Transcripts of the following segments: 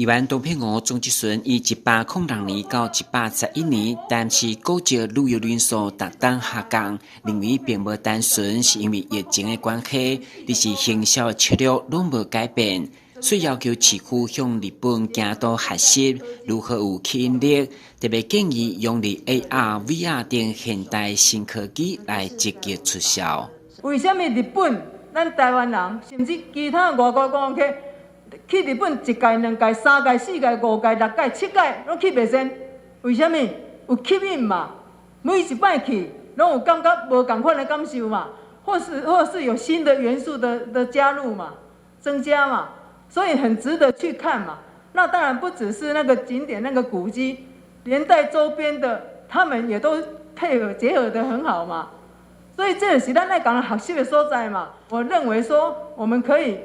議員董片娥鍾志順以106年到111年，單是古蹟旅遊人數逐冬下降，認為並無單純是因為疫情的關係，而是行銷的策略攏無改變，所以要求市府向日本京都學習如何有吸引力，特別建議用佇 AR、VR 等現代新科技來積極促銷。為啥物日本咱台灣人，甚至其他外國觀光客去日本一屆、兩屆、三屆、四屆、五屆、六屆、七屆，攏去袂仙？為啥物？有吸引嘛？每一擺去，攏有感覺無仝款的感受嘛，或是有新的元素的加入嘛，增加嘛，所以很值得去看嘛。那當然不只是那個景點、那個古蹟，連帶周邊的，他們也都配合結合得很好嘛。所以這是咱愛共人學習的所在嘛。我認為說，我們可以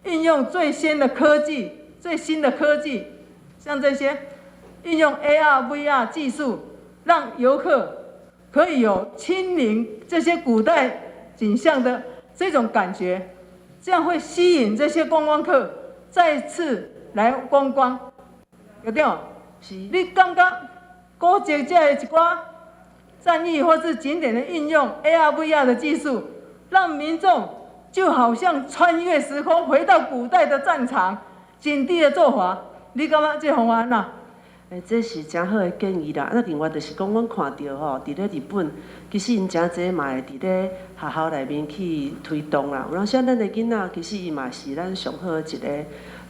運用最新的科技，最新的科技，像這些運用 AR、VR 技術，讓遊客可以有親臨這些古代景象的這種感覺，這樣會吸引這些觀光客再次來觀光，對不對？是。你感覺古蹟這的一寡戰役或是景點的應用 AR、VR 的技術，讓民眾就好像穿越時空回到古代的戰場，景地的做法，你感覺這方案哪？欸，這是誠好的建議啦。那另外就是講，阮看著吼，佇咧日本，其實𪜶誠濟嘛會佇咧學校內面去推動啦。有當時咱的囡仔，其實伊嘛是咱上好的一個，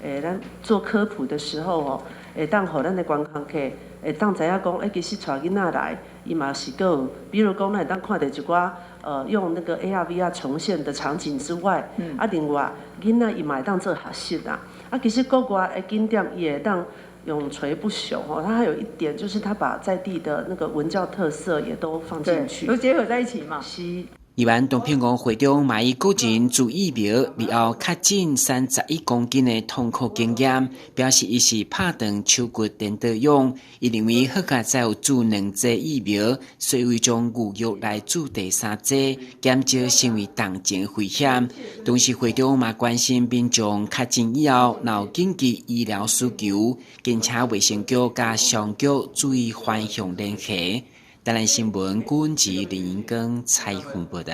欸，咱做科普的時候吼，會當予咱的觀光客會當知影講，欸，其實帶囡仔來，伊嘛是閣有，比如講，咱會當看著一寡，用那個 AR、VR 重現的場景之外，啊，另外囡仔伊嘛會當做學習啦。啊，其實國外的景點伊會當永垂不朽哦，它還有一點就是，他把在地的那個文教特色也都放進去，都結合在一起嘛。是。議員董片娥會長嘛以個人注疫苗以後確診31公斤的痛苦經驗，表示伊是拍斷手骨顛倒勇。伊認為好佳哉有注兩劑疫苗，所以將預約來注第三劑，減少成為重症危險。同時會長嘛關心民眾確診以後，若有緊急醫療需求，謹請衛生局佮商局注意橫向聯繫。台南新聞，郭文吉、林英庚採訪報導。